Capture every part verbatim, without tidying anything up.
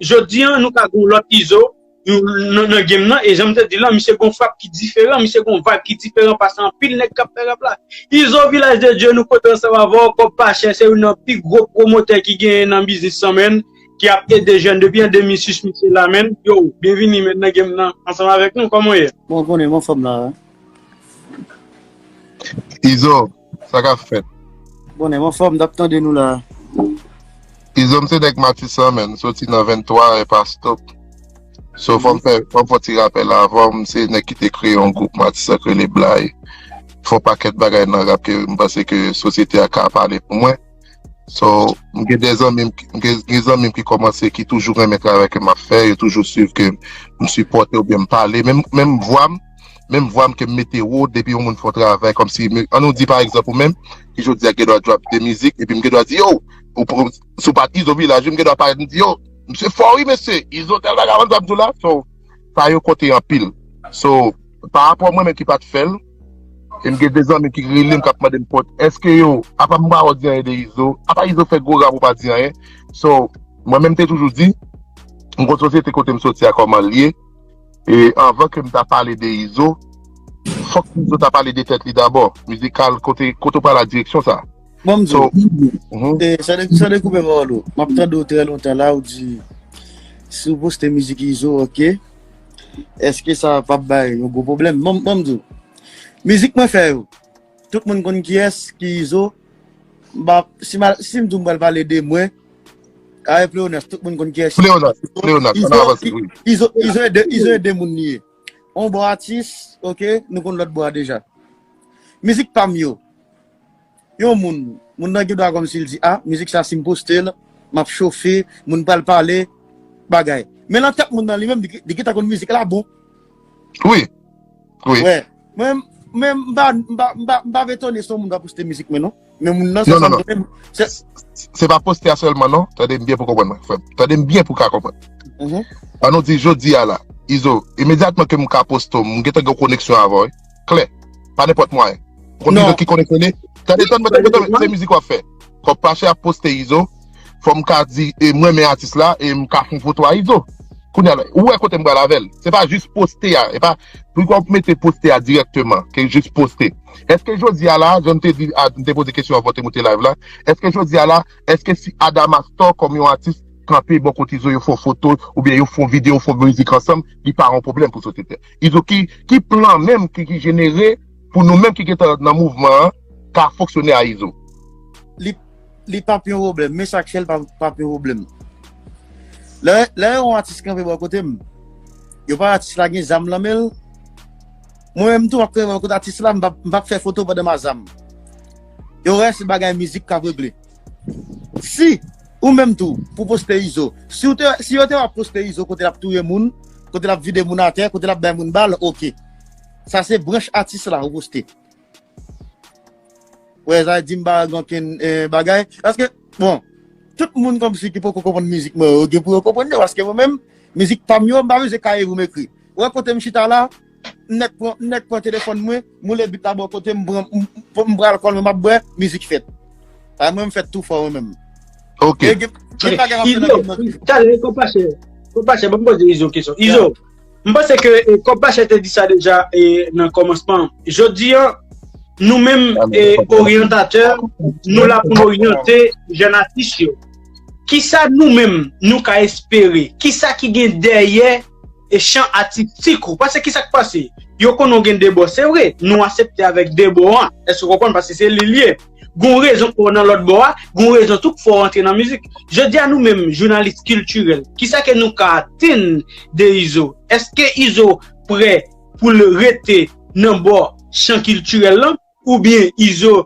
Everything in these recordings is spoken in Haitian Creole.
Jodi a, nou ka gen yon lòt Izo, yon, nan, nan game nan, e jan m te di la, misye gen yon frap ki diferan, misye gen yon vibe ki diferan pase anpil nèg k ap fè rap la. Izo, Vilaj de Dye, nou kontan ansanm avè w, kòb pa chè, se youn nan pi gwo pwomotè ki genyen nan biznis lan, menn, ki ap ede jèn depi an de mil sis, misye la, menn. Yo, byenvini, menn, nan game nan, ansanm avèk nou, kòman w ye? Bon, konnen, m anfòm la, wi. Izo, sa k ap fèt? Bon, m anfòm, m t ap tande nou la. Izo, m se nèg Matisan, menn, soti nan venntwa e pa stop. So, fò m fè, fò m fè ti rapèl avan, m se nèg ki te kreye yon gwoup Matisan k rele Blay. Fè yon pakèt bagay nan rap ke m panse ke sosyete a ka pale pou mwen. So, m gen de zanmi m, m gen, gen zanmi m ki kòmanse, ki toujou renmen travay ke m ap fè, yo toujou swiv ke m sipòte oubyen m pale. Menm, menm vwa m, menm vwa m ke m mete wo, depi yon moun fè yon travay, kòmsi, men, ann nou di pa egzanp ou menm, ki jodi a gen dwa drop de mizik, epi m gen dwa di, yo, ou, si w pa t Izo Vilaj, m gen dwa parèt, m di, yo, misye fò wi, mesye, Izo tèl bagay, w konn sa m di w la, so, sa yo konte anpil. So, pa rapò mwen menm ki pa t fè l, e m gen de zanmi ki rele m, k ap mande m pot, èske yo, apa m pa wè w di anyen de Izo, apa Izo fè gwo rap ou pa di anyen. So, mwen menm te toujou di, m gon sosyete kote m soti a kòman l ye, e anvan ke m ta pale de Izo, fòk Izo ta pale de tèt li dabò, mizikal, kote, kote w pral a direksyon sa. Bon, m di w, e, san de, san de koupe pawòl ou, m ap tande w trè lontan la, ou di, si w poste mizik Izo, oke, èske sa p ap bay yon gwo pwoblèm? Bon, bon, m di w, mizik mwen fè yo, tout moun konn kiyès ki Izo, m pa, si, m, si m di w m pral pale de mwen, avèk Pleonas, tout moun konn kiyès. Pleonas, Pleonas, ann avanse, wi. Izo, Izo e de, Izo e de moun li ye. Yon bon atis, oke, nou konn lòt bò a deja. Mizik pa m yo, yon moun, moun nan gen dwa kòmsi l di, a, mizik sa si m poste l, m ap chofe, moun pral pale, bagay. Men nan tèt moun nan li menm, li, li gentan konn mizik la bon. Wi. Wi. Wè. Mwen, men m pa, m pa, m pa, m pa etone si yon moun pa poste mizik mwen non. Men moun nan se sa m konnen. Se pa poste a sèlman non. Tande m byen pou konprann mwen, frè m. Tande m byen pou ka konprann. Ann nou di jodi a la, Izo, imedyatman ke m ka poste w, m gentan gen koneksyon avè w, wi. Klè. Pa nenpòt mwayen. Ou konn Izo ki koneksyon li? Tande, tande, tande, tande, se mizik w ap fè. Kòb pa chè ap poste Izo. Fò m ka di, e mwen men atis la, e m ka fè yon foto a Izo. Kounye a la, ou wè kote m pral avè l. Se pa jis poste a, e pa, pou w mete poste a dirèkteman, ke jis poste. Èske jodi a la, jan m te di, a, m te poze kesyon avan te moute live la, èske jodi a la, èske si Adamastor kòm yon atis kanpe bò kote Izo, yo fè yon foto, oubyen yo fè yon videyo, fè yon mizik ansanm, li pa yon pwoblèm pou sosyete? Izo, ki, ki plan menm ki, ki jenere pou nou menm ki gentan nan mouvman an, ka fonksyone a Izo? Li, li p ap yon pwoblèm, men sa k fè l p ap, p ap yon pwoblèm. Lè, lè yon atis kanpe bò kote m, yo pa atis la gen zam nan men l, mwen menm tou m ap kanpe bò kote atis la, m p ap, m p ap fè foto pandan m a zam. Yo wè se bagay mizik k ap regle. Si ou menm tou, pou poste Izo, si, w te, si yo te w ap poste Izo kote l ap touye moun, kote l ap vide moun atè, kote l ap bay moun bal, oke. Sa se branch atis la ou poste. Wè, sa di m pa gen okenn, eh, bagay. Paske, bon, tout moun kòmsi ki poko konprann mizik mwen, yo gen pou yo konprann yo. Paske mwen menm, mizik pa m yo, m pa bezwen kaye pou m ekri. Ou wè kote m chita la, m nèk pran, m nèk pran telefòn mwen, m woule bit la bò kote m, pran, m, m, m pral kòl mwen, m ap bwè, mizik fèt. Sa mwen m fèt tou fò mwen menm. Ok. E gen, gen bagay m ap fè nan Izo, talè, kòb pa chè, kòb pa chè, ban m poze Izo yon kesyon. Izo, m panse ke, eh, kòb pa chè te di sa deja, eh, nan kòmansman. Jodi a, nou menm, eh, oryantatè, nou la pou n oryante jèn atis yo. Kisa nou menm nou ka espere? Kisa ki gen dèyè e chan atistik ou? Paske kisa k pase? Yo konnen w gen de bò, se vre, nou aksepte avèk de bò an. Èske w konprann? Paske se li l ye. Gon rezon k fè w nan lòt bò a, gon rezon tou k fè w antre nan mizik. Jodi a nou menm, jounalis kiltirèl, kisa ke nou ka atann de Izo? Èske Izo prè pou l rete nan bò chan kiltirèl lan? Oubyen Izo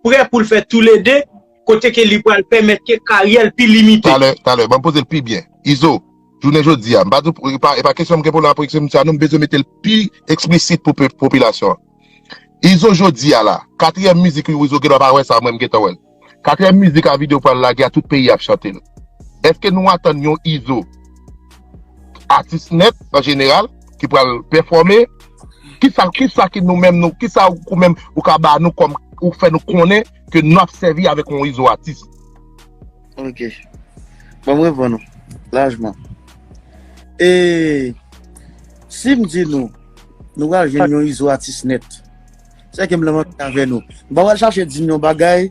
prè pou l fè toulede, kote ke li pral pèmèt ke karyè l pi limite? Talè, talè, ban m poze l pi byen. Izo, jounen jodi a, m pa di w, e pa, e pa kesyon m gen pou la pou ekspliksyon a non, m bezwen mete l pi eksplisit pou pe- popilasyon an. Izo jodi a la, katriyèm mizik Izo gen dwa pa wè sa, mwen m gentan wè l. Katriyèm mizik a videyo pral lage a, tout peyi ap chante l. Èske nou atann yon Izo atis nèt an jeneral ki pral pèfòme? Kisa, kisa ki nou menm nou, kisa ou menm ou ka ba nou kòm, ou fè nou konnen ke n ap sèvi avèk yon Izo atis? Ok. Bon, mwen reponn ou. Lajman. E si m di nou, nou pral jwenn yon Izo atis nèt. Se ke m lan m anvi avè nou. M pa pral chache di n yon bagay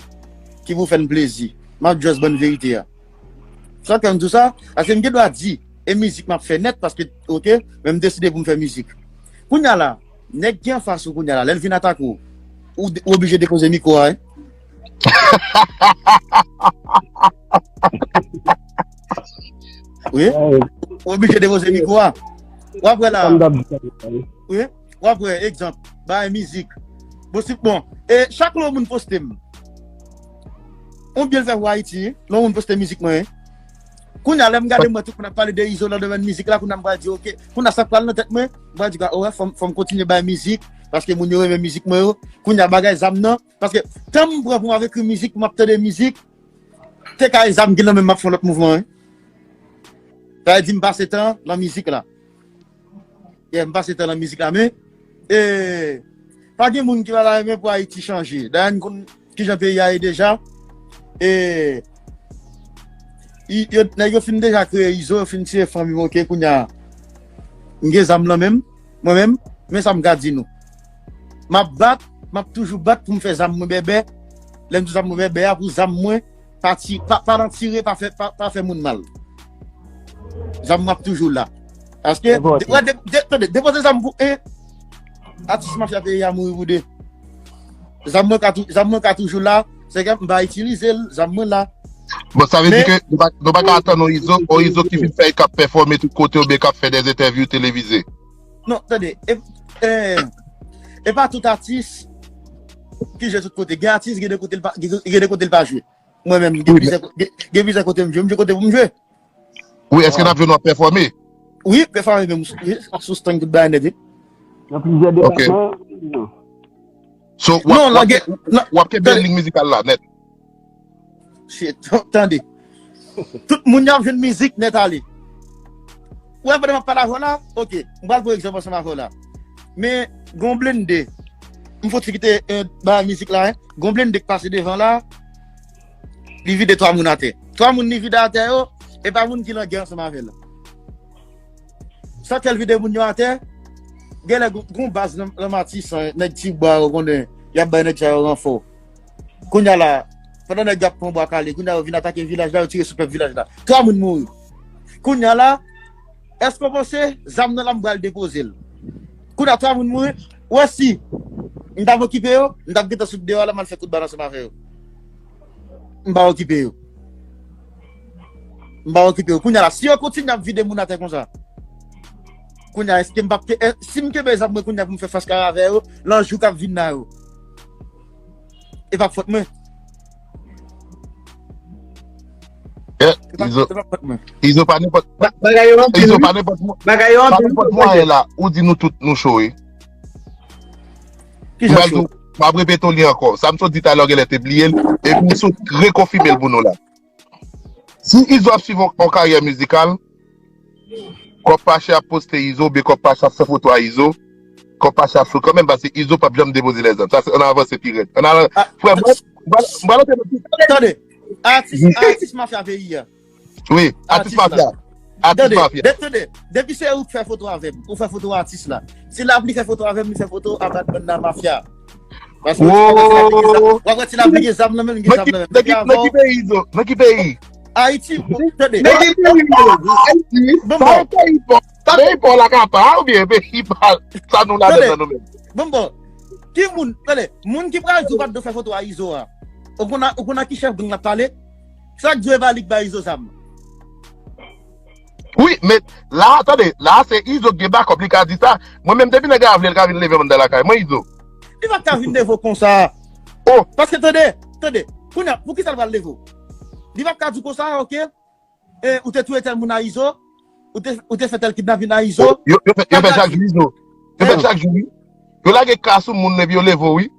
ki pou fè n plezi. M ap just ban n verite a. Sa k fè m di w sa, paske m gen dwa di, e mizik m ap fè nèt, paske, oke, men m deside pou m fè mizik. Kounye a la, nèg ki anfas ou kounye a la, lè l vin atake w, ou, ou oblije depoze mikwo a, wi. Wi. Ou oblije depoze mikwo a. W ap wè la. Wi. W ap wè, egzanp, bay mizik. Bon, si, bon, e chak lè yon moun poste m, yon byen l fè pou Ayiti, lè yon moun poste mizik mwen, wi. Kounye a, lè m gade, m wè tout moun ap pale de Izo nan domèn mizik la, kounye a m pral di, oke, kounye a sa k pral nan tèt mwen, m pral di, oh, fò m, fò m kontinye bay mizik, paske moun yo renmen mizik mwen yo. Kounye a bagay zam nan, paske tan m pran pou m ap ekri mizik, pou m ap tande mizik, te ka e zam ki nan men m, m ap fè yon lòt mouvman, wi. Sa vle di m pase tan lan mizik la. Yeah, m pase tan lan mizik la, men, e, pa gen moun ki pa ta renmen pou Ayiti chanje. Dayè, n konn kijan peyi a ye deja. E, i, yo, nèg yo fin deja kreye Izo, yo fin tiye fanmi m, oke, kounye a, m gen zam lan menm, mwen menm, men sa m ka di nou. M ap bat, m ap toujou bat pou m fè zam mwen bèbè. Lè m di zam mwen bèbè a, pou zam mwen pa ti-, pa, pa nan tire, pa fè, pa, pa fè moun mal. Zam mwen ap toujou la. Paske, de, de, de, tande, depoze zam pou en, atis mafya peyi a mouri pou de. Zam mwen ka tou-, zam mwen ka toujou la, se ke m pa itilize l, zam mwen la. Bon, sa vle di ke nou pa, nou pa ka atann yon Izo, yon Izo ki fin fè, k ap pèfòme tout kote oubyen k ap fè dè entèvyou televize. Non, tande, e, e, e pa tout atis ki jwe tout kote. Gen atis, gen de kote l pa, gen, gen de kote l pa jwe. Mwen menm, gen plizyè, gen, gen plizyè kote m jwe, m jwe kote pou m jwe. Wi, èske n ap jwenn w ap pèfòme? Wi, pèfòme menm, wi, sou stand tout bagay nèt, wi. Nan plizyè depatman, non. So, w ap, non, w ap, w ap kenbe liy mizikal la nèt. Shit, tande. Tout moun y ap jwenn mizik nèt ale. Ou wè pandan m ap pale avè w la, oke, m pral pran egzanp ansanm avè w la. Men, gon blende, m fouti kite, eh, ba mizik la, hein. Gon blende k pase devan la, li vide twa moun atè. Twa moun li vide atè yo, e pa moun ki nan gè ansanm avè l. Sa k fè l vide moun yo atè, genlè gon, gon baz nan, nan Matisan, nèg Tibwa yo konnen, y ap bay nèg sa yo ranfò. Kounye a la, pandan nèg yo ap pran bwa kale, kounye a yo vin atake vilaj la, yo tire sou pèp vilaj la. Twa moun mouri. Kounye a la, èske w panse zam nan la m pral depoze l? Kounye a twa moun mouri, ou wè si m t ap okipe yo, m t ap gentan sot deyò la, m al fè kout bal ansanm avè yo. M pa okipe yo. M pa okipe yo. Kounye a la, si yo kontinye ap vide moun atè konsa, kounye a, èske m p ap ke-, è, si m kenbe zam mwen kounye a pou m fè fas kare avè yo, nan jou k ap vin la yo, e p ap fòt mwen. Eh, e p ap, Izo, e p ap fòt mwen. Izo pa nenpòt, ba-, bagay yo anpil, Izo wi. Pa nenpòt mwa-, bagay yo pa anpil, nenpòt mwayen la, ou di nou tout nou cho, wi. Ki jan cho? M ap repete w li ankò. Sa m sot di talè, w genlè te bliye l, epi m sot rekonfime l pou nou la. Si Izo ap swiv yon, yon karyè mizikal, kòb pa chè ap poste Izo, oubyen kòb pa chè ap fè foto a Izo, kòb pa chè ap sou kanmenm, paske Izo p ap janm depoze lèzam. Sa se, ann avanse pi rèd. Ann al-, frè, mwen, mwen, mwen, tande, atis, atis mafya peyi a. Wi, atis mafya. Atis mafya. Tande, depi se ou k fè foto avè m, ou fè foto atis la. Si l ap li fè foto avè m, li fè foto a Batman nan mafya. Paske w ap wè ti la pli gen zam nan men l, gen zam nan men l. Nan ki, nan ki peyi, Izo? Nan ki peyi? Ayiti, tande. Nan ki peyi, Izo? Ayiti. Bon, bon. Peyi pa w la ka pa, oubyen peyi pa sa nou ladan nan nou menm? Bon, bon. Ki moun, tande, moun ki pral di w pa t dwe fè foto a Izo a. Ou konn a, ou konn a ki chèf gang l ap pale? Sa k di w e pa li k bay Izo zam? Wi, men la, tande, la se Izo k gen bakòp, li ka di sa. Mwen menm, depi nèg la vle, l ka vin leve m anndan lakay mwen, Izo. Li p ap ka vin leve w konsa. Oh. Paske, tande, tande, kounye a, poukisa l pral leve w? Li p ap ka di w konsa, oke? E, ou te touye tèl moun a Izo, ou te, ou te fè tèl kidnapin a Izo. Yo, yo fè, yo fè chak jou, Izo. Yo fè chak jou, wi. Yo lage ka sou moun, epi yo leve w, wi.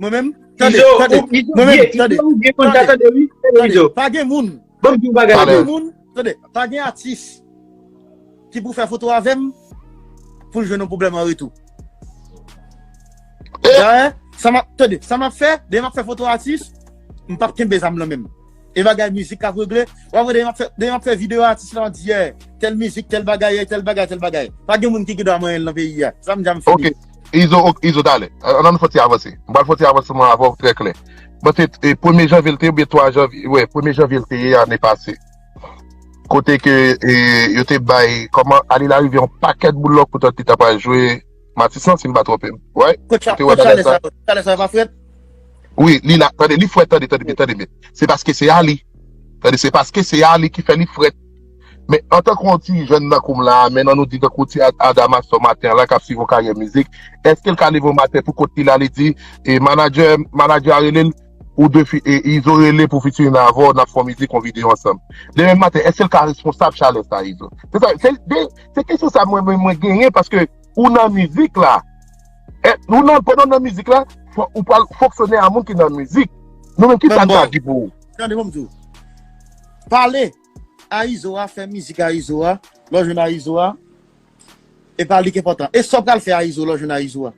Mwen menm, tande, tande. Mwen menm, tande. Izo, ou byen konn sa, tande, wi. Tande, Izo. Pa gen moun. Ban m di w bagay. Pa gen moun, tande, pa gen atis ki pou fè foto avè m pou l jwenn yon pwoblèm an retou. Dayè, sa m ap, tande, sa m ap fè, depi m ap fè foto atis, m p ap kenbe zam nan men m. E bagay mizik k ap regle. W ap wè demen m ap fè, demen m ap fè videyo atis la, m ap di, yeah, tèl mizik, tèl bagay, tèl bagay, tèl bagay. Pa gen moun ki gen dwa manyen l nan peyi a. Sa m di a m fini. Ok. Izo, ok, Izo, talè. Ann, ann fè yon ti avanse. M pral fè yon ti avanseman avè w trè klè. Mwen se, e, premye janvye l te ye, oubyen twa janvye, wè, premye janvye l te ye ane pase. Kote ke, e, yo te bay, kòman, Ali Larivière yon pakèt boulòk pou tande li ta pral jwe Matissan, si m pa twonpe m. Wè? Kot Cha-, yo te wè kot bagay Chalè sa. Sa yo? Chalè sa yo pa frèt? Wi, li la. Tande, li frèt, tande, tande byen, tande byen. Se paske se Ali. Tande, se paske se Ali ki fè li frèt. Men antanke yon ti jèn nan koum la, men nan nou di tankou ti Ad-, Adamas maten an la k ap swiv yon karyè mizik, èske l ka leve yon maten pou kont li la, li di, e, manadjè, manadjè a rele l, ou de fi, e, Izo rele pou featuring avè w, n ap fè yon mizik, yon videyo ansanm. Demen maten, èske l ka responsab chalè sa, Izo? Se sa, se, se, se kesyon sa mwen, mwen, mwen genyen, paske ou nan mizik la. E, ou nan, pandan w nan mizik la, fò, ou pral fonksyone a moun ki nan mizik. Nou menm, ki sa n ka di pou ou? Tande, ban m di w. Pale a Izo a, fè mizik a Izo a, lè w jwenn a Izo a, e pa li ki enpòtan. E sa w pral fè a Izo, lè w jwenn a Izo a?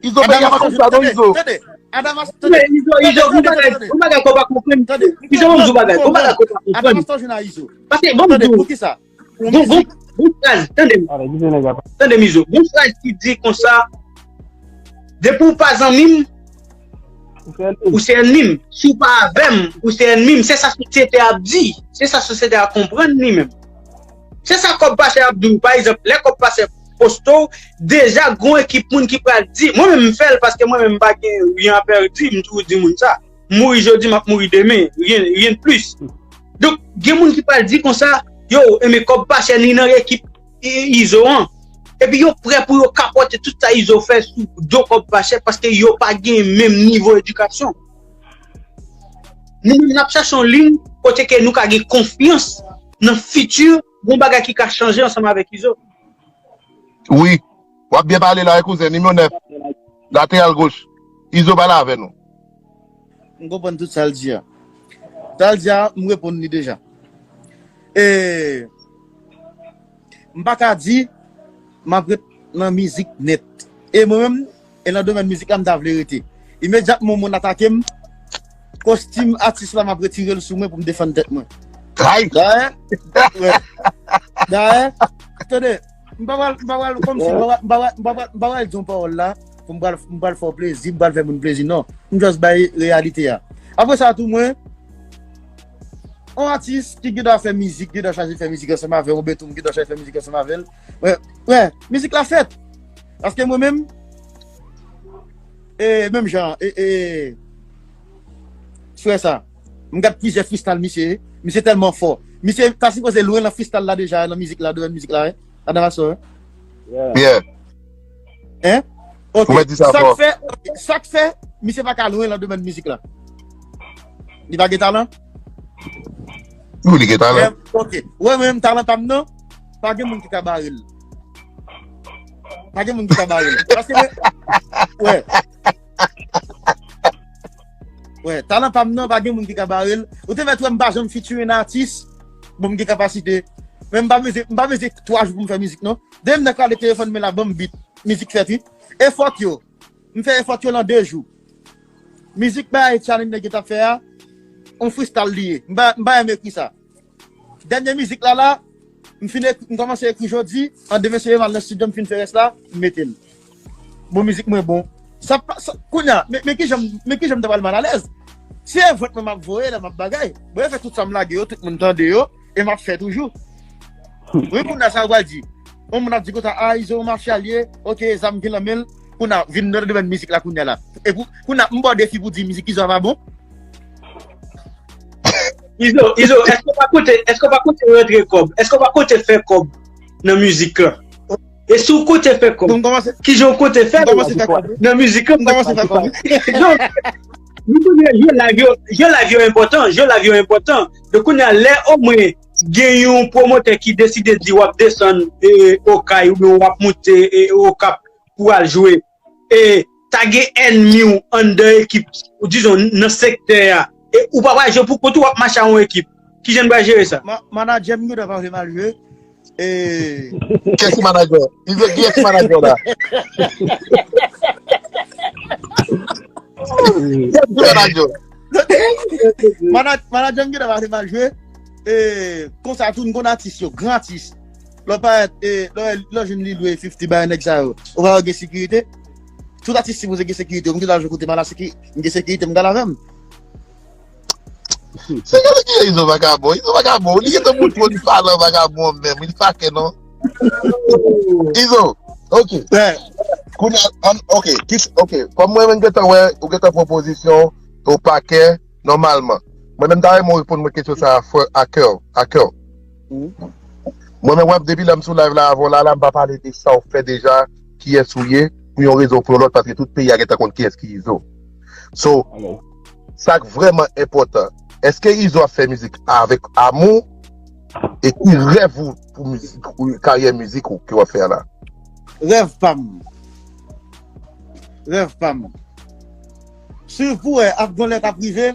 Izo, peyi a pa konsa non, Izo. Tande, Adamas, tande. Men Izo, Izo, gon bagay, gon bagay ke w pa konprann. Tande, Izo, ban m di w bagay, gon bagay ke w pa konprann. Adamas, lè w jwenn a Izo. Paske, ban m di w, pou ki sa? Gon, gon, gon fraz, tande m. Tande m, Izo. Gon fraz ki di konsa, depi w pa zanmi m, ou se ènmi m. Si w pa avè m, ou se ènmi m. Se sa sosyete a ap di. Se sa sosyete a konprann li menm. Se sa kòb pa chè ap di w. Pa egzanp, lè kòb pa chè poste w, deja gon ekip moun ki pral di. Mwen menm m fè l paske mwen menm m pa gen ryen a pèdi, m toujou di moun sa. M mouri jodi, m ap mouri demen. Ryen, ryen de plis. Donk, gen moun ki pral di konsa, yo, enben kòb pa chè ni nan ekip I-, Izo an. Epi yo prè pou yo kapòte tout sa Izo fè sou do kòb pa chè paske yo pa gen menm nivo edikasyon. Nou menm n ap chache yon liy kote ke nou ka gen konfyans nan fiti, gon bagay ki ka chanje ansanm avèk Izo. Wi. W ap byen pale la, wi, kouzen. Nimewo nèf. Lateral goch. Izo pale avè nou. M konprann tout sa l di a. Sa l di a, m reponn li deja. E, m pa ka di, m ap ret nan mizik nèt. E mwen menm, e nan domèn mizik la, m ta vle rete. Imedyatman yon moun atake m, kostim atis la, m ap retire l sou mwen pou m defann tèt mwen. Ay! Dayè, wè. Dayè, tande, m pa pral, m pa pral, kòmsi, m pa pral, m pa pral, m pa pral, m pa pral di yon pawòl la, pou m pral, m pral fè w plezi, m pral fè moun plezi, non. M just bay reyalite a. Apre sa, tou mwen, yon atis ki gen dwa fè mizik, gen dwa chaje fè mizik ansanm avè w, oubyen tou m gen dwa chaje fè mizik ansanm avè l. Wè, wè, mizik la fèt. Paske mwen menm, e, menm jan, e, e, frè sa, m gad plizyè freestyle misye, misye tèlman fò. Misye ta sipoze lwen nan freestyle la deja, nan mizik la, domèn mizik la, wi. Adamas, wi. Yeah. Hein? Ok. Ou mèt di sa fò. Sa k fè, ok, sa k fè, misye pa ka lwen nan domèn mizik la. Li pa gen talan? Wi, li gen talan. Em, ok. Wè, mwen menm, talan pa m nan, pa gen moun ki ka bare l. Pa gen moun ki ka bare l. Paske mwen, wè. Wè, talan pa m nan, pa gen moun ki ka bare l. Ou te mèt wè m pa janm featuring atis. Bon, m gen kapasite. Men m pa bezwen, m pa bezwen twa jou pou m fè mizik, non. Demen m nan kale telefòn mwen la, ban m beat. Mizik fèt, wi. Efòt yo. M fè efòt yo nan de jou. Mizik bagay challenge nèg yo t ap fè a, on freestyle li ye. M pa, m pa renmen ekri sa. Dènye mizik la la, m fin ekri, m kòmanse ekri jodi, an demen se m al nan estidyo, m fin fè rès la, m mete l. Bon, mizik mwen bon. Sa pa, sa, kounye a, men, men kijan, men kijan m ta pral mal alèz? Se vant mwen m ap voye la, m ap bagay. Bon, yo fè tout sa m lage yo, tout moun tande yo, e m ap fè toujou. Wi, kounye a sa yo pral di. Yon moun ap di konsa, a, Izo yon mafya l ye, ok, zam gen nan men l, kounye a vin nan domèn mizik la kounye a la. E pou, kounye a, m ba w defi pou di mizik Izo a pa bon. Izo, Izo, èske w pa konte, èske w pa konte rantre kòb? Èske w pa konte fè kòb nan mizik la? E si w konte fè kòb, kijan w konte fè l nan mizik la? Non, nou konnen jwe live yo, jwe live yo enpòtan, jwe live yo enpòtan. Donk, kounye a, lè omwen gen yon pwomotè ki deside di w ap desann, e, Okay oubyen w ap moute, e, Okap pou al jwe, e ta gen ènmi w anndan ekip, dizon, nan sektè a, e ou pa pral jwe pou kont ou, w ap mache ak yon ekip. Kijan n pral jere sa? Ma-, manadjè m gen dwa pa vle m al jwe. E kiyès ki manadjè? Izo, kiyès ki manadjè w la? Kiyès ki manadjè w? Manadjè m gentan pa te mal jwe. E, konsa tou, m konn atis yo, gran atis. Lè w parèt, e, lè w jwenn li lwe fifti bay nèg sa yo. Ou pa wè gen sekirite? Tout atis sipoze gen sekirite. M gentan jwe kote m ala, m gen sekirite, m gade avè m. Se gade ki Izo vakabon. Izo vakabon. Li gentan montre w li palan vakabon menm. Li pakè non. Izo. Ok. Kounye a, ok. Kis, ok. Kòm mwen menm gentan wè, ou gentan pran pozisyon, ou pakè, nòmalman. Mwen menm ta renmen w reponn mwen kesyon sa a, frè, a kè, a kè. Mwen menm wè depi lè m sou live la avè w la, la m pa pale de sa w fè deja, kiyès ou ye, pou yon rezon ou pou yon lòt, paske tout peyi a gentan konn kiyès ki Izo. So, sa k vrèman enpòtan, èske Izo ap fè mizik avèk amou? E ki rèv ou pou mizik, ou, karyè mizik ou ke w ap fè a la? Rèv pa m. Rèv pa m. Swiv pou wè, ap gon lè k ap rive.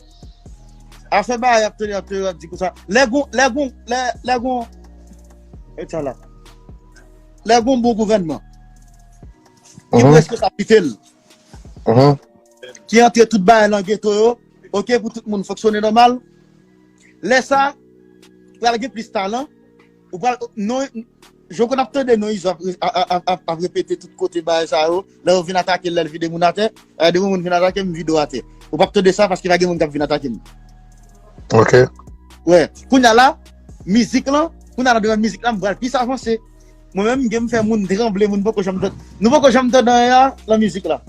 Afè bagay ap tande, ap tande, ap di konsa. Lè gon, lè gon, lè, lè gon, etcetera. Lè gon bon gouvènman ki prèske sa kite l. Ki antre tout bagay nan geto yo, ok, pou tout moun fonksyone nòmal. Lè sa, pral gen plis talan. Ou pral, non, jan w konn ap tande non Izo ap, ap, ap, ap, ap repete tout kote bagay sa yo. Lè yo vin atake l, lè l vide moun atè, lè de moun vin atake m, vide w atè. Ou p ap tande sa paske pa gen moun k ap vin atake m. Ok. Wè, kounye a la, mizik lan, kounye a nan domèn mizik la, m pral plis avanse. Mwen menm, m gen m fè moun tranble, moun poko janm tande. Nou poko janm tande anyen a nan mizik la.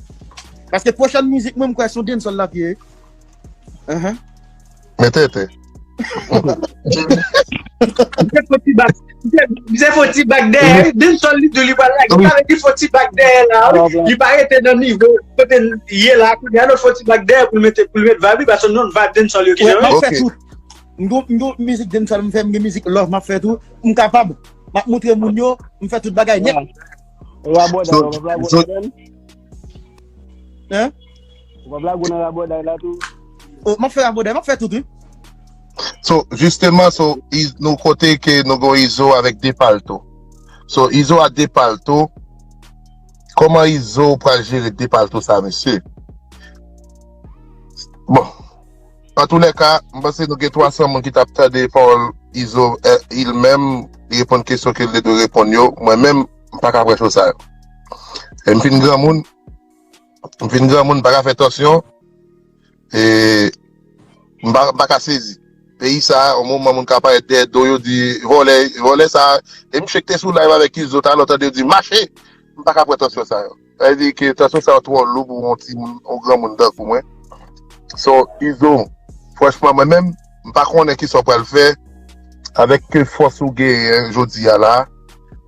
Paske pwochèn mizik mwen, m kwè se yon dancehall l ap ye. Ahan. Mete ete. Li te fon ti bak. Li te fon ti bak dèyè. Dancehall li di li pral lage. Sa vle di fon ti bak dèyè la. Wi. Li pa rete nan nivo kote l ye la. Kounye a l fon ti bak dèyè pou l mete, pou l met vibe li, paske nou vibe dancehall yo ki jan. M ap fè tout. M gon, m gon mizik dancehall m fè, m gen mizik love m ap fè tou. M kapab. M ap montre moun yo, m fè tout bagay nèt. Rabòday, w ap lage w nan? Hein? W ap lage w nan rabòday la tou? Oh, m ap fè rabòday, m ap fè tout, wi. So, jisteman, so, Iz-, nou kote ke nou gen Izo avèk Depalto. So, Izo a Depalto, kòman Izo pral jere Depalto sa, mesye? Bon, antoulèka, m panse nou gen twa san moun ki t ap tande pawòl Izo, eh, il menm, li reponn kesyon ke l te dwe reponn yo. Mwen menm, m pa ka pran cho sa yo. E m fin granmoun, m fin granmoun, m pa ka fè tansyon. E m pa, m pa ka sezi. Peyi sa a, yon moman moun ka parèt dèyè do yo di vòlè, vòlè sa a. E misye ki te sou live avèk Izo talè, w tande yo di mache. M pa ka pran tansyon sa yo. Sa vle di ke tansyon sa yo twò lou pou yon timoun, yon granmoun tankou mwen. So, Izo, franchman, mwen menm, m pa konnen kisa w pral fè avèk ke fòs ou genyen jodi a la.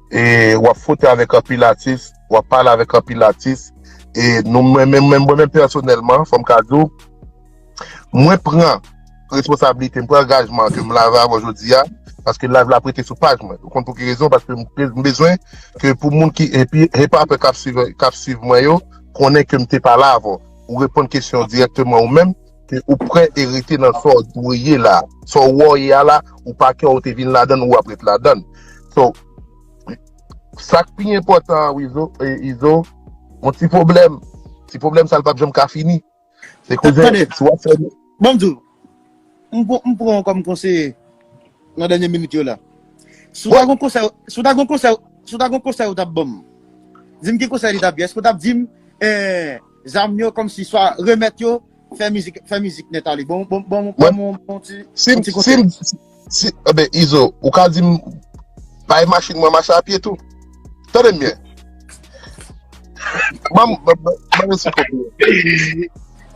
E w ap fwote avèk anpil atis, w ap pale avèk anpil atis. E nou, mwen menm, mwen menm pèsonèlman, fò m ka di w, mwen pran responsablite, m pran angajman ke m lave avè w jodi a, paske live la ap rete sou paj mwen. Ou konn pou ki rezon? Paske m, m bezwen ke pou moun ki, epi, hip hopper k ap swiv, k ap swiv mwen yo, konnen ke m te pale avè w. Ou reponn kesyon dirèkteman ou menm, ke ou prè e rete nan sa w dwe ye la. Sa w wè w ye a la, ou pa kè ou te vin ladann, ou ap ret ladann. So, sa k pi enpòtan an, Izo, e, Izo, yon ti pwoblèm. Ti pwoblèm sa l p ap janm ka fini. Se koze, si w ap fè. Ban m di w, m pran, m pran w kòm konseye nan dènye minit yo la. Si w ta gon konsèy, si w ta gon konsèy, si w ta gon konsèy ou t ap ban m, di m ki konsèy li t ap ye. Èske w t ap di m, eh, zam yo kòmsi swa remèt yo, fè mizik, fè mizik nèt ale. Bon, bon, bon, bon, bon, bon ti, si, bon ti konsèy. Si, si, ebe, Izo, ou ka di m, bay machin mwen mache a pye tou. Tande m byen. Ban m, ban m, ban m, ban m fè w konprann.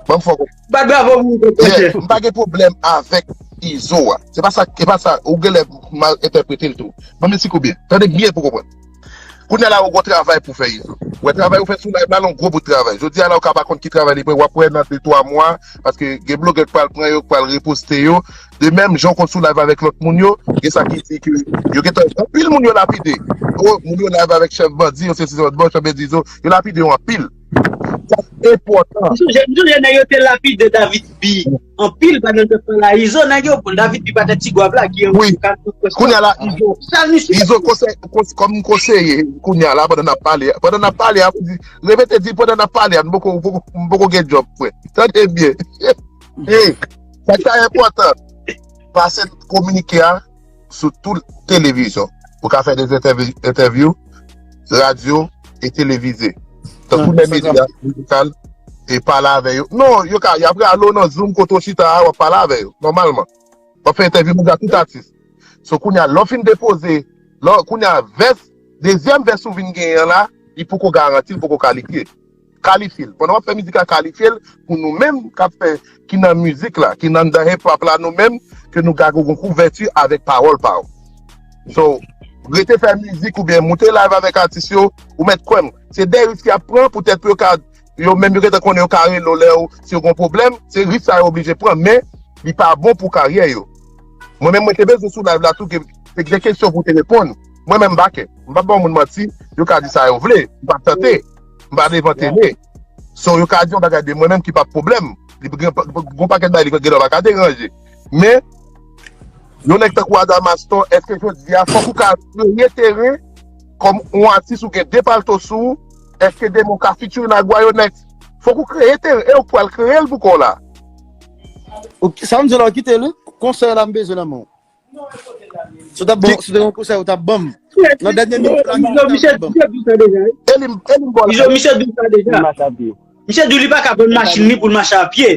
Ban m fè w konprann. Bat bravo pou ou, Yeah, m pa gen pwoblèm avèk Izo a. Se pa sa, se pa sa. Ou genlè mal entèprete l tou. Ban m esplike w byen. Tande byen pou w konprann. Kounye a la, ou gon travay pou fè, Izo. Ou wè travay ou fè sou live la, l on gwo bout travay. Jodi a la, ou ka pa konn ki travay li pran, w ap wè nan de twa mwa, paske gen blogè k pral pran yo, k pral reposte yo. De menm jan w konn sou live avèk lòt moun yo, gen sa ki di ke yo gentan, anpil moun yo lapide. O, moun yo live avèk chèf bandi, yo se se lòt bò, chèf bandi, Izo, yo lapide yo anpil. Sa enpòtan. M sonje, m sonje nèg yo te lapide David B. Anpil pandan n t ap pale a Izo, nèg yo, bon, David B pa t ti gwav la ki an. Wi. Kounye a la, Izo, Izo konsèy, kons-, kòm konseye, kounye a la, pandan n ap pale, pandan n ap pale a, repete, di pandan n ap pale a, m poko, m poko, m poko gen djòb, frè. Tande byen. E, sa k ta enpòtan, pase kominike a sou tout televizyon. Ou ka fè de entèvi- entèvyou, radyo e televize. Tankou de medya mizikal e pale avè yo. Non, yo ka, y ap rale w nan Zoom kote w chita a, w ap pale avè yo, nòmalman. W ap fè entèvyou moun ak tout atis. So, kounye a, lè w fin depoze, lè, kounye a, vès, dezyèm vès ou vin genyen an la, li poko garanti, li poko kalifye. Kalifye l. Pandan w ap fè mizik la, kalifye l pou nou menm k ap fè, ki nan mizik la, ki nan, nan hip hop la, nou menm, ke nou ka gen yon kouvèti avèk pawòl pa w. So, rete fè mizik oubyen moute live avèk atis yo, ou mèt kwè m. Se de risk y ap pran, poutèt pou yo ka, yo menm yo gentan konnen yo ka rele w lè yo, si yo gen pwoblèm, se risk sa yo oblije pran, men li pa bon pou karyè yo. Mwen menm, mwen te bezwen sou live la tou, ke, ke gen kesyon pou te reponn. Mwen menm, m pa kè. M pa ba yon moun manti, yo ka di sa yo vle, m pa tante, m pa devan tele. So, yo ka di yon bagay de mwen menm ki pa pwoblèm. Li gen, gen yon pakèt bagay li gen dwa pa ka deranje. Men, yon nèg tankou Adamastor, èske jodi a, fòk ou ka kreye teren kòm yon atis ou gen de palto sou ou, èske demen ou ka featuring ak Guayonex? Fòk ou kreye teren, e ou k pral kreye l pou kò w la. Ok, sa m di la, kite l, wi. Konsèy la, m bezwen nan men w. Si w t ap ban, si w te gen yon konsèy, ou t ap ban m. Nan dènye minit la, Izo, misye, misye di sa deja, wi. E li, e li m ba w la. Izo, misye di sa deja. Misye di li pa ka vann machin li pou l mache a pye.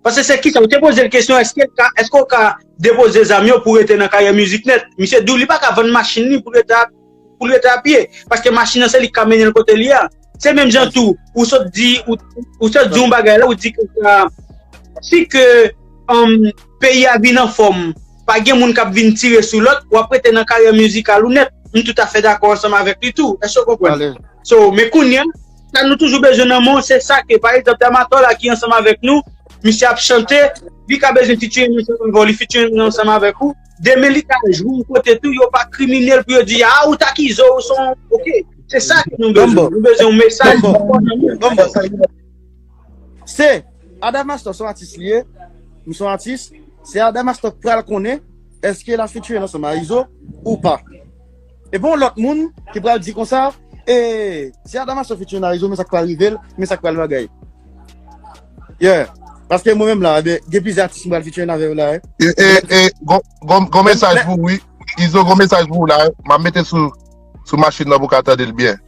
Paske se kisa, ou te poze l kesyon, èske l ka, èske w ka depoze zam yo pou rete nan karyè mizik nèt? Misye di w li pa ka vann machin li pou rete a, pou l rete a pye. Paske machin nan se li k ka mennen l kote li a. Se menm jan tou, ou sot di, ou, ou sot di yon bagay la, ou di ke sa, si ke, um, peyi a vin anfòm, pa gen moun k ap vin tire sou lòt, w ap rete nan karyè mizikal ou nèt. M toutafè dakò ansanm avèk li tou. Èske w konprann? So, men kounye a, sa nou toujou bezwen nan men w, se sa ke, pa egzanp, Damatò la ki ansanm avèk nou, misye ap chante, li ka bezwen featuring ansanm avè w, li featuring ansanm avèk ou. Demen, li ka jwe yon kote tou, yo pa kriminèl pou yo di, a, ou t ak Izo, ou se yon, ok. Se sa ke nou bezwen. Nou bezwen yon mesaj ki fò nan men w. Se Adamastor, se yon atis li ye. M se yon atis. Se Adamastor k pral konnen èske l ap featuring ansanm a Izo ou pa. E pa yon lòt moun ki pral di konsa, e, se Adamastor featuring a Izo, men sa k pral rive l, men sa k pral bagay. Yeah. Paske mwen menm la, ebyen, gen plizyè atis m pral featuring avè yo la, wi. E, e, e, gon, gon, gon mesaj pou ou, wi. Izo, gon mesaj pou ou la, wi. M ap mete sou, sou machin nan pou w ka tande l byen.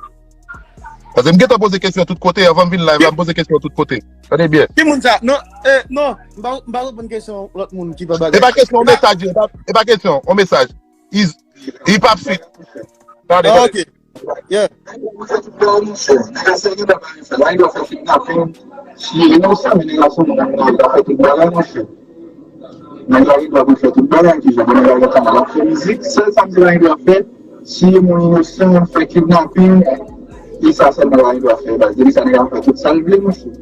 Paske m gentan poze kesyon tout kote, anvan m vin live la, m poze kesyon tout kote. Tande byen. Ki moun sa? Non, eh, non, m pa, m pa reponn kesyon lòt moun ki pa bagay. E pa kesyon, yon mesaj, e pa, e pa kesyon, yon mesaj. Is, hip hop shit. Tande, Ah, tande. Ok. Yeah. Si inosan, men nèg la se moun ki ta fè tout bagay, monchè. Nèg la gen dwa pou fè tout bagay, ki jan pou nèg la gen kanal ap fè mizik, sèl sa m di la gen dwa fè, si moun inosan fè kidnapin, e sa sèlman la gen dwa fè, baz. Depi sa nèg la fè tout sa l vle, monchè.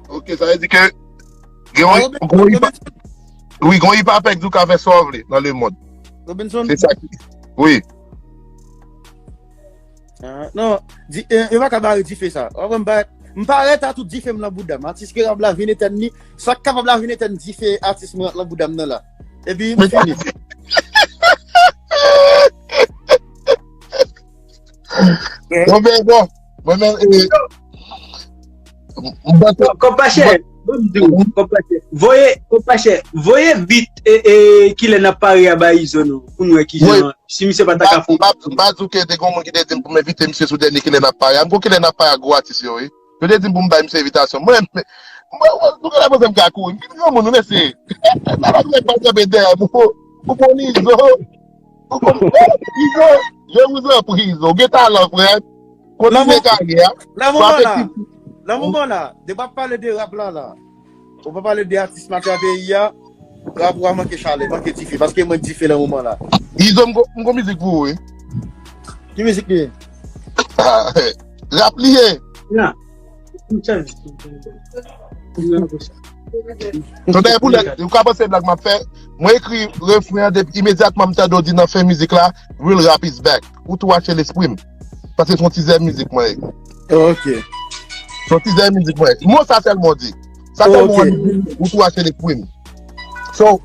Ok, sa vle di ke gen yon, gon hip hop, wi, gon hip hop ki di w ka fè sa w vle nan lemonn. Robinson? Se sa ki, wi. Ah, non, di, eh, yo pa ka bare dife sa. W ap wè m pa, m parèt a tout dife m nan bouda m. Atis ke rap la vin etèn li, sa k kapab la vin etèn dife atis mwen nan bouda m nan la. Epi m fini. Bon, ben, bon. Mwen menm, e, m panse Kòb pa chè, ban m di w, kòb pa chè. Voye, kòb pa chè, voye bit, e, e, kilè n ap pare a ba Izo non, pou n wè kijan, si misye pa ta ka fè. M pa, m pa di w ke te gen yon moun ki te di m pou m envite misye sou dènye kilè n ap pare a. M gon kilè n ap pare a gwo atis yo, wi. Yo te di m pou m bay misye envitasyon. Mwen, mwen, mwen, nou genlè panse m ka kouri. M vin granmoun, wi, mesye. Nan lòt nèg pa kanpe dèyè m. Ou, ou konn Izo. Ou konn Izo. Je vous en prie, Izo. Ou gen talan, frè. Kontinye karyè a. Nan moman la, nan moman la, depi w ap pale de rap la, la, ou pa pale de atis matyè peyi a, rap ou a manke chalè, manke dife, paske mwen dife nan moman la. Izo, m gon, m gon mizik pou ou, wi. Ki mizik li ye? Ah, rap li ye. Nan. Tande pou lè, ou ka panse blag m ap fè. Mwen ekri refren an, depi imedyatman m tande w di nan fen mizik la, real rap is back. Ou tou achte lespri m. Paske se yon tizè mizik mwen ye. Ok. Se yon tizè mizik mwen ye. Mo sa sèlman w di. Sa sèlman w di, ou tou achte lespri m. So,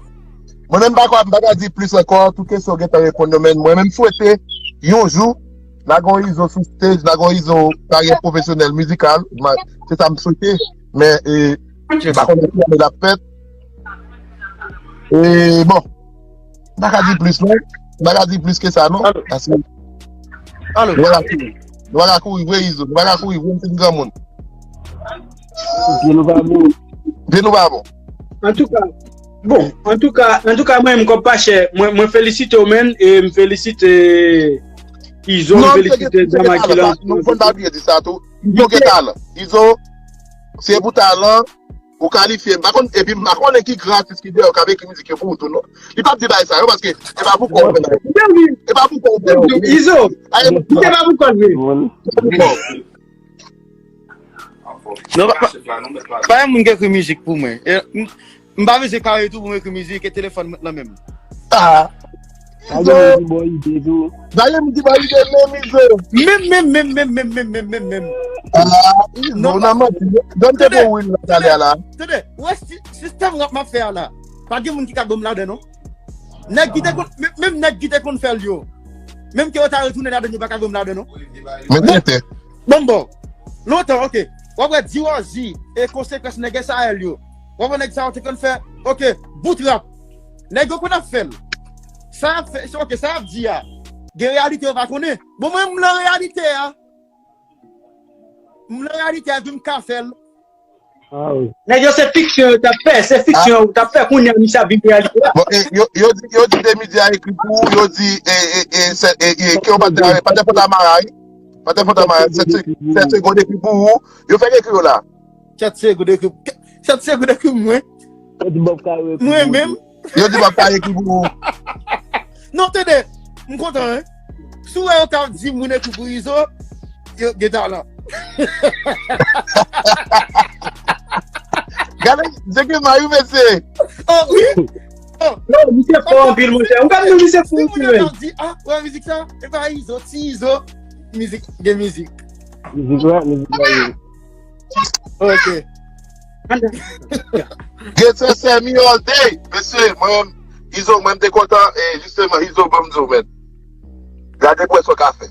mwen menm m pa ka, m pa ka di plis ankò, tout kesyon w gentan reponn yo, men mwen menm m swete, yon jou, n a gon Izo sou stage, n a gon Izo karyè pwofesyonèl mizikal, se sa m swete, men, e, M pa konnen ki ane l ap fèt. E bon, m pa ka di plis non. M pa ka di plis ke sa non. Paske nou pa ka kouri. Nou pa ka kouri vre, Izo. Nou pa ka kouri vre, m fin granmoun. Pye nou pa bon. Pye nou pa bon. Antouka, bon, antouka, antouka, mwen menm, kòb pa chè, mwen, mwen felisite w, menn, e m felisite Izo, m felisite Dama ki la. Non, fòn pa bliye di sa tou. Izo gen talan. Izo, se pou talan, ou kalifye. M pa konn, epi m pa konnen ki gran atis ki dèyè w k ap ekri mizik yo pou ou tou, non. Li p ap di bagay sa yo, paske e pa pou kò w fè bagay. E pa pou kò w fè yo. Izo, se pa pou kò l vre. Non, pa, pa, pa yon moun ki ekri mizik pou mwen. E, m, m pa bezwen kare tou pou m ekri mizik e telefòn mwen nan men m. Ah. Izo. Bagay moun ki ba ide menm, Izo. Menm, menm, menm, menm, menm, menm, menm, menm, menm. Ah, Izo, non, nan manti. Donn te bon wi la talè a la. Tande, wè si, sistèm rap m ap fè a la. Pa gen moun ki ka ban m ladan non. Nèg ki te konn, menm, menm nèg ki te konn fè l yo. Menm ke yo ta retounen ladan yo pa ka ban m ladan non. Men tenten. Bon, bon. Lontan, ok. W ap wè Diwozi e konsekans nèg S A L yo. W ap wè nèg sa yo te konn fè, ok, bout rap. Nèg yo konn ap fè l. Sa y ap fè, ok, sa y ap di a. Gen reyalite yo pa konnen. Bon, mwen, m nan reyalite a. M nan reyalite a, epi m ka fè l. Nèg yo se fiksyon yo t ap fè, se fiksyon yo t ap fè, kounye a misye ap vin reyalite a. Bon, e, yo, yo di, yo di Demi di a ekri pou ou, yo di, e, e, e, se, e, e, ke yo pa te, pa te fòt a Mara, wi. Pa te fòt a Mara, sèt se, sèt segonn ekri pou ou, yo fèk ekri yo la. Sèt segonn ekri, sèt segonn ekri mwen. Mwen menm. Yo di m ap pale ki pou ou. Non, tande, m kontan, hein. Si w wè yo ka di moun ekri pou Izo, yo gen talan. Gade, se ke Mayou, mesye. Oh, wi. Oh. Non, misye fò anpil, monchè. Ou gade, misye fò anpil, men. Di, ah, wè mizik sa, e pa Izo, ti Izo. Mizik, gen mizik. Mizik la, mizik la, wi. Ok. Get sè sè mi all day. Mesye, mwen, Izo, mwen, m te kontan, e, jisteman, Izo, ban m di w, men. Gade pou wè sa w ka fè.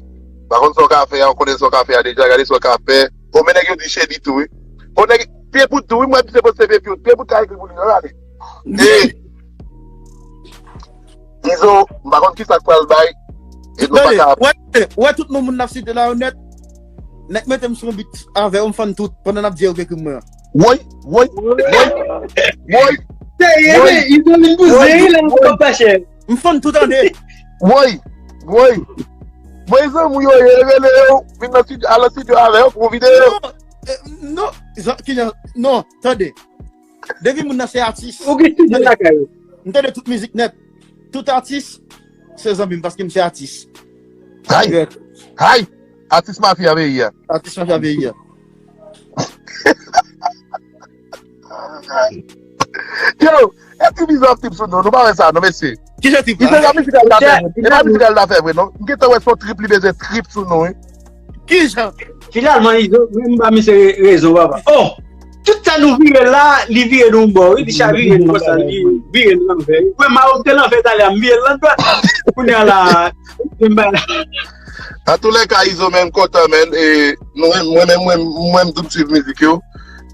Pa konn sa w ka fè a, ou konnen sa w ka fè a deja, gade sa w ka fè. O, men nèg yo di Chedi tou, wi. O, nèg, pye bout tou, wi, mwen, misye poste pye bout, pye bout ka ekri pou li, non, gade. E, Izo, m pa konn kisa k pral bay. E nou pa ka. Wè, wè tout non moun n ap site la yo nèt. Nèk mete m sou yon bit avè yo, m fann tout pandan n ap di yo k ekri m mwen an. Woy, woy, woy, woy. Serye, men, Izo vin pou zen, wi, la, m pa chè. M fann tout, tande. Woy, woy. Mwen zanmi yo, yo rele yo, vin nan studio, al nan studio avè yo pou yon videyo. Non, e, non, zan-, ki jan, non, tande. Depi moun nan se atis. Ou gen studio lakay ou. M tande tout mizik nèt. Tout atis, se zanmi m paske m se atis. Hay! Hay! Atis mafya peyi a. Atis mafya peyi a. Yo, e trip Izo ap trip sou nou, nou pa wè sa, non, mesye. Ki jan trip la? Izo, la mizik al la fè, e pa mizik al la fè vre, non. M gentan wè se yon trip li bezwen trip sou nou, wi. Ki jan? Finalman, Izo, m ba misye re-, rezon, papa. Oh! Tout sa nou vire la, li vire nou yon bò, wi, li chavire nou konsa, li vire nou lanvè. Mwen, Maroc te lanvè talè a, m vire l landwat. Kounye a la, m ba. Antoulèka, Izo, men, m kontan, men, e, nou, mwen, mwen, mwen, mwen, m toujou swiv mizik yo.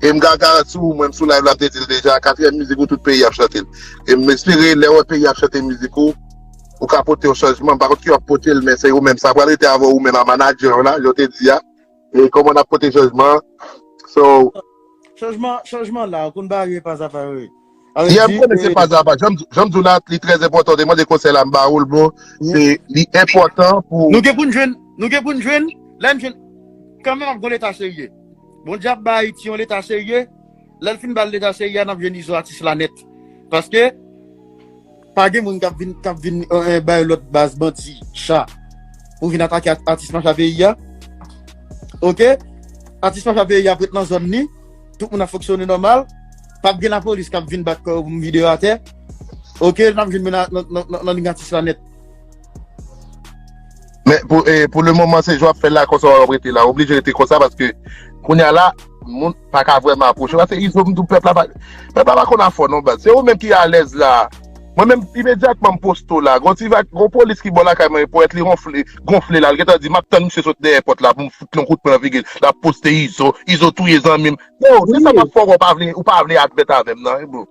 E m gen garanti w, mwen, m sou live la, m te di l deja, katriyèm mizik ou tout peyi ap chante l. E m espere, lè w wè peyi ap chante mizik ou, ou ka pote yon chanjman. M pa konn ki w ap pote l, men se ou menm. Sa pral rete avè w, ou menm, a manadjè w la, jan w te di a. E kòman n ap pote chanjman an? So, chanjman, chanjman la, ou konn bare pa a pa, wi. Yeah, m konnen se pa a pa. Jan m di w la, li trè enpòtan. Ou te mande konsèy la, m ba ou l, bro. Se, li enpòtan pou. Nou gen pou n jwenn, nou gen pou n jwenn, lè n jwenn, kanmenm ap gon leta serye. Bondye ap ba Ayiti yon leta serye. Lè l fin ba l leta serye a, n ap jwenn Izo atis la nèt. Paske, pa gen moun k ap vin, k ap vin, eh, bay lòt baz bandi, cha, pou vin atake at-, atis mafya peyi a. Ok? Atis mafya peyi a ap ret nan zòn li. Tout moun ap fonksyone nòmal. P ap gen lapolis k ap vin bat kò yo pou m vide yo atè. Ok? N ap jwenn moun nan, nan, nan, nan, nan liy atis la nèt. Men pou, e, pou le moman, se jan w ap fè l la, konsa w ap rete la. W oblije rete konsa paske kounye a la, moun pa ka vrèman apwoche w. Paske Izo, m di w, pèp la pa, pèp la pa konn afè w non, baz. Se ou menm ki alèz la. Mwen menm, imedyatman m poste w la, gon ti vag, gon polis ki bò lakay mwen, ponyèt li ronfle, gonfle la, l gentan di, "M ap tann misye sot dèyè pòt la pou m fout li yon kout pwen nan figi l." L ap poste Izo, "Izo touye zanmi m." Bro, se sa m ap fè w, ou pa vle, ou pa vle admèt avè m nan, wi, bro.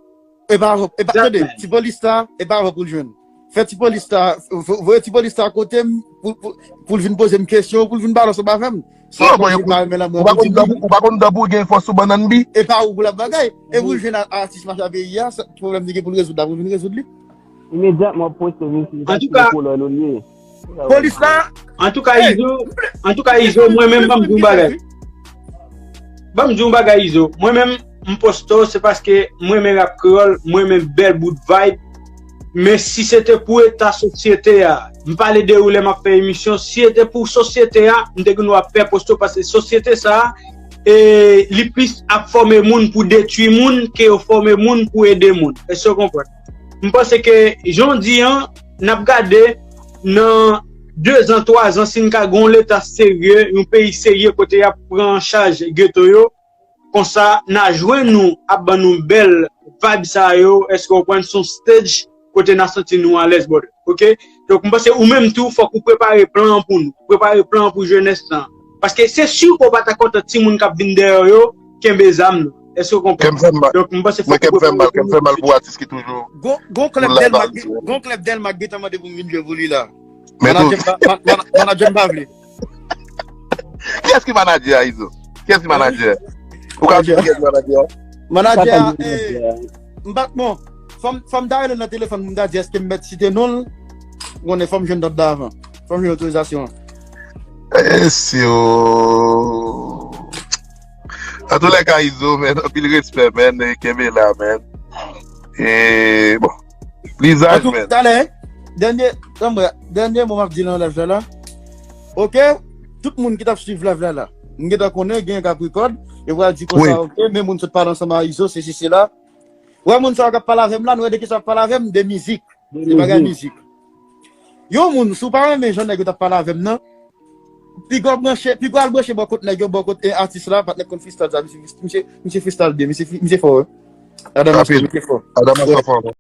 E pa avè, e pa, tande, ti polis sa, e pa avè pou l jwenn. Fè ti polis sa, vo-, voye ti polis sa kote m pou, pou, pou l vin poze m kesyon, pou l vin pale ansanm avè m. Non, bon, ou pa konn dan pou, ou pa konn dan pou gen fòs sou bannann bi. E pa ou pou l ap bagay. E pou l jwenn a-, atis macha peyi a, sa, pwoblèm li gen pou l rezoud la, pou l vin rezoud li. Imedyatman w ap poste misye, antouka, kolòn ou li ye. Polis la. Antouka, Izo, antouka, Izo, mwen menm, ban m di yon bagay. Ban m di yon bagay, Izo. Mwen menm, m poste w, se paske mwen renmen rap kreyòl, mwen renmen bèl bout vibe. Men si se te pou eta sosyete a, m pale de ou lè m ap fè emisyon, si se te pou sosyete a, m te gen dwa pè poste w, paske sosyete sa a, e, li plis ap fòme moun pou detwi moun ke yo fòme moun pou ede moun. Èske w konprann? M panse ke jan w di an, n ap gade nan de zan, twa zan, si n ka gen yon leta serye, yon peyi serye kote y ap pran an chaj geto yo, konsa n a jwenn nou ap ban nou bèl vibe sa yo, èske w konprann, se yon stage kote n a santi nou alèz, brother, oke? Donk, m panse ou menm tou, fòk ou prepare plan an pou nou, prepare plan an pou jenès lan. Paske se si ke w pa ta kontan timoun k ap vin dèyè w yo kenbe zam nan. Èske w konprann? Kè m fè m mal. Donk, m panse fòk ou prepare pou nou. Kè m fè m mal pou atis ki toujou. Gon, gon klèb Dèlma, gon klèb Dèlma k gentan mande pou m vin jwe pou li la. Manadjè m pa, ma-, mana-, manadjè m pa vle. Kiyès ki manadjè a, Izo? Kiyès ki manadjè? Ou ka di kiyès ki manadjè a? Manadjè a, eh, m pa, bon, fò m, fò m ta rele l nan telefòn pou m ta di èske m mèt site non l. Ou konnen fò m jwenn dòt la avan. Fò m jwenn otorizasyon an. Eh, si yo. Antoulèka, Izo, men, anpil respè, men, e kenbe la, men. E, bon. Lizaj, men. Talè, dènye, tann mwen, dènye mo m ap di nan live la, la. Oke? Tout moun ki t ap swiv live la, la. M gentan konnen, gen Capricorn, yo pral di konsa, oke, men moun sot pale ansanm a Izo, se si, se la. Wè moun sa yo k ap pale avè m la, nou wè de kisa y ap pale avè m, de mizik. Se bagay mizik. Yon moun, si w pa renmen jan nèg yo t ap pale avè m nan, piga w branche, piga w al branche bò kot nèg yo, bò kot, eh, atis la, patnè k konn freestyle sa, misye, misye, misye freestyle byen, misye, misye fò, wi. Adam Master, misye fò. Adam Master fò.